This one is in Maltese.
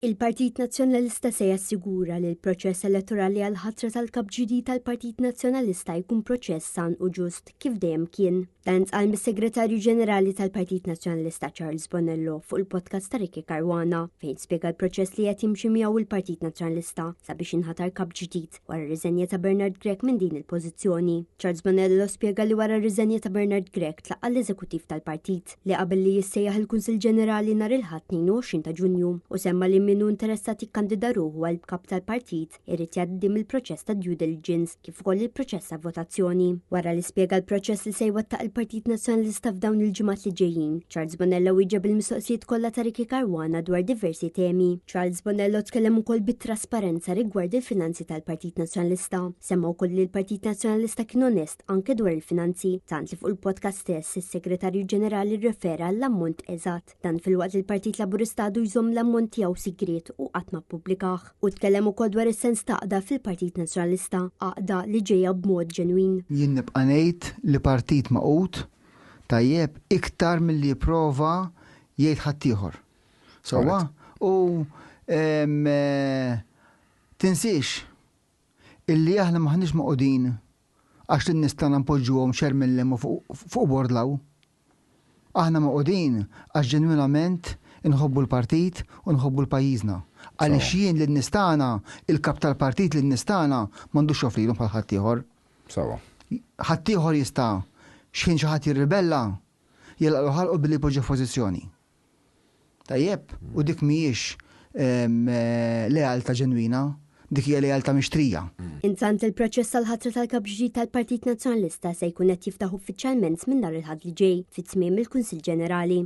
Il-Partit Nazzjonalista se jassigura li l-proċess elettorali għall-ħatra tal-Kap ġdid tal-Partit Nazzjonalista jkun proċess san u ġust kif dejjem kien. Dan ntqal mis-Segretarju Ġenerali tal-Partit Nazzjonalista Charles Bonello fuq il-podcast ta' Ricky Caruana fejn spjega l-proċess li qed jimxi miegħu il-Partit Nazzjonalista sabiex jinħatar kap ġdid wara r-riżenja ta' Bernard Grech minn din il-pożizzjoni. Charles Bonello spjega li wara r-riżenja ta' Bernard Grech tlaqqa' l-eżekuttiv tal-partit li qabel li jissejjaħ il-Kunsill Ġenerali nhar il-Ħadd 22 ta' Ġunju u semma li min hu interessat jikkandida ruħu għal kap tal-partit irid jgħaddi mill-proċess ta' due diligence kif ukoll il-proċess ta' votazzjoni. Wara li spjega l-proċess li se jwettaq il-Partit Nazzjonalista f'dawn il-ġimgħat li ġejjin, Charles Bonello wieġeb il-mistoqsijiet kollha ta' Ricky Caruana dwar diversi temi. Charles Bonello tkellem ukoll bit-trasparenza rigward il-finanzi tal-Partit Nazzjonalista. Semma wkoll li l-Partit Nazzjonalista kien onest anke dwar il-finanzi, tant li fuq il-podcast stess is-Segretarju Ġenerali rrefera għall-ammont eżatt. Dan filwaqt li l-Partit Laburista għadu jżomm l-ammont tiegħu sigriet u qatt ma ppubblikah. U tkellem ukoll dwar is-sens ta' għaqda fil-Partit Nazzjonalista, għaqda li ġejja b'mod ġenwin. Jien nibqa' ngħid li partit magħqud tajjeb iktar milli jipprova jgħid ħaddieħor. Sewwa? U tinsiex illi aħna m'aħniex magħqudin għax lin-nies tagħna npoġġuhom xermin 'l hemm u fuq bord 'l hawn. Aħna magħqudin għax ġenwinament inħobbu l-partit u nħobbu l-pajjiżna. Għaliex jien lin-nies tagħna, il-kap tal-partit lin-nies tagħna m'għandux joffrilhom bħal ħaddieħor. Sewwa. Ħaddieħor jista' x'ħin xi ħadd jirribella, jilqagħlu ħalqu billi jpoġġih f'pożizzjoni. Tajjeb, u dik mhijiex lealtà ġenwina, dik hija lealtà mixtrija. Intant il-proċess għall-ħatra tal-Kap ġdid tal-Partit Nazzjonalista se jkun qed jiftaħ uffiċjalment minn nhar il-Ħadd li ġej fi tmiem il-Kunsill Ġenerali.